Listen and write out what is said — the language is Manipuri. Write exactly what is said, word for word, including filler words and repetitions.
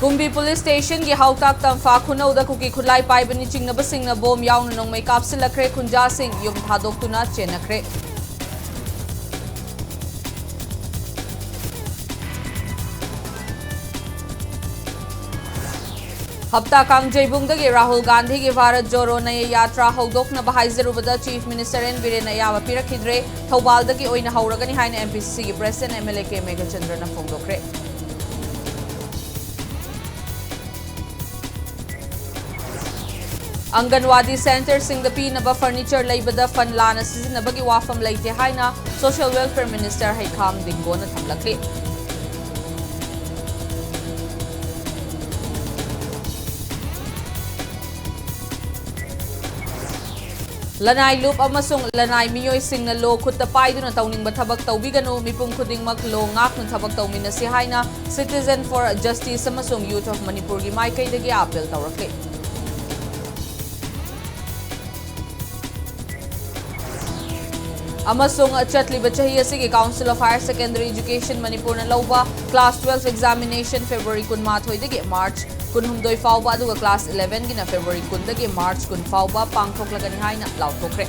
ꯀꯨꯝꯕꯤ ꯄꯨꯂꯤꯁ ꯁ꯭ꯇꯦꯁꯟꯒꯤ ꯍꯥꯎꯇꯥꯛ ꯇꯝꯐꯥ ꯈꯨꯅꯧꯗ ꯀꯨꯀꯤ ꯈꯨꯠꯂꯥꯏ ꯄꯥꯏꯕꯅꯤ ꯆꯤꯡꯅꯕꯁꯤꯡꯅ ꯕꯣꯝ ꯌꯥꯎꯅ ꯅꯣꯡꯃꯩ ꯀꯥꯞꯁꯤꯜꯂꯛꯈ꯭ꯔꯦ, ꯈꯨꯟꯖꯥꯁꯤꯡ ꯌꯨꯝ ꯊꯥꯗꯣꯛꯇꯨꯅ ꯆꯦꯟꯅꯈ꯭ꯔꯦ꯫ ꯍꯞꯇꯥ ꯀꯥꯡꯖꯩꯕꯨꯡꯗꯒꯤ ꯔꯥꯍꯨꯜ ꯒꯥꯟꯙꯤꯒꯤ ꯚꯥꯔꯠ ꯖꯣꯔꯣ ꯅꯌ ꯌꯥꯇ꯭ꯔꯥ ꯍꯧꯗꯣꯛꯅꯕ ꯍꯥꯏꯖꯔꯨꯕꯗ Chief Minister ꯑꯦꯟ ꯕꯤꯔꯦꯟꯅ ꯑꯌꯥꯕ ꯄꯤꯔꯛꯈꯤꯗ꯭ꯔꯦ꯫ ꯊꯧꯕꯥꯜꯗꯒꯤ ꯑꯣꯏꯅ ꯍꯧꯔꯒꯅꯤ ꯍꯥꯏꯅ M P C C ꯒꯤ President M L A ꯀꯦ ꯃꯦꯘꯆꯟꯗ꯭ꯔꯅ ꯐꯣꯡꯗꯣꯛꯈ꯭ꯔꯦ꯫ ꯑꯪꯒꯟꯋꯥꯗꯤ centreꯁꯤꯡꯗ ꯄꯤꯅꯕ furniture ꯂꯩꯕꯗ fund ꯂꯥꯟꯅ ꯁꯤꯖꯤꯟꯅꯕꯒꯤ ꯋꯥꯐꯝ ꯂꯩꯇꯦ ꯍꯥꯏꯅ Social Welfare Minister ꯍꯩꯈꯥꯝ ꯗꯤꯡꯒꯣꯅ ꯊꯝꯂꯛꯂꯤ꯫ ꯂꯅꯥꯏ ꯂꯨꯞ ꯑꯃꯁꯨꯡ ꯂꯅꯥꯏ ꯃꯤꯑꯣꯏꯁꯤꯡꯅ law ꯈꯨꯠꯇ ꯄꯥꯏꯗꯨꯅ ꯇꯧꯅꯤꯡꯕ ꯊꯕꯛ ꯇꯧꯕꯤꯒꯅꯨ, ꯃꯤꯄꯨꯝ ꯈꯨꯗꯤꯡꯃꯛ law ꯉꯥꯛꯅ ꯊꯕꯛ ꯇꯧꯃꯤꯟꯅꯁꯤ ꯍꯥꯏꯅ Citizen for Justice ꯑꯃꯁꯨꯡ Youth of Manipurꯒꯤ ꯃꯥꯏꯀꯩꯗꯒꯤ appeal ꯇꯧꯔꯛꯂꯤ꯫ ꯑꯃꯁꯨꯡ ꯆꯠꯂꯤꯕ ꯆꯍꯤ ꯑꯁꯤꯒꯤ Council of Higher Secondary Education ꯃꯅꯤꯄꯨꯔꯅ ꯂꯧꯕ class twelve examination February ꯀꯨꯟꯃꯥꯊꯣꯏꯗꯒꯤ March ꯀꯨꯟꯍꯨꯝꯗꯣꯏ ꯐꯥꯎꯕ, ꯑꯗꯨꯒ class elevenꯒꯤꯅ February ꯀꯨꯟꯗꯒꯤ March ꯀꯨꯟ ꯐꯥꯎꯕ ꯄꯥꯡꯊꯣꯛꯂꯒꯅꯤ ꯍꯥꯏꯅ ꯂꯥꯎꯊꯣꯛꯈ꯭ꯔꯦ꯫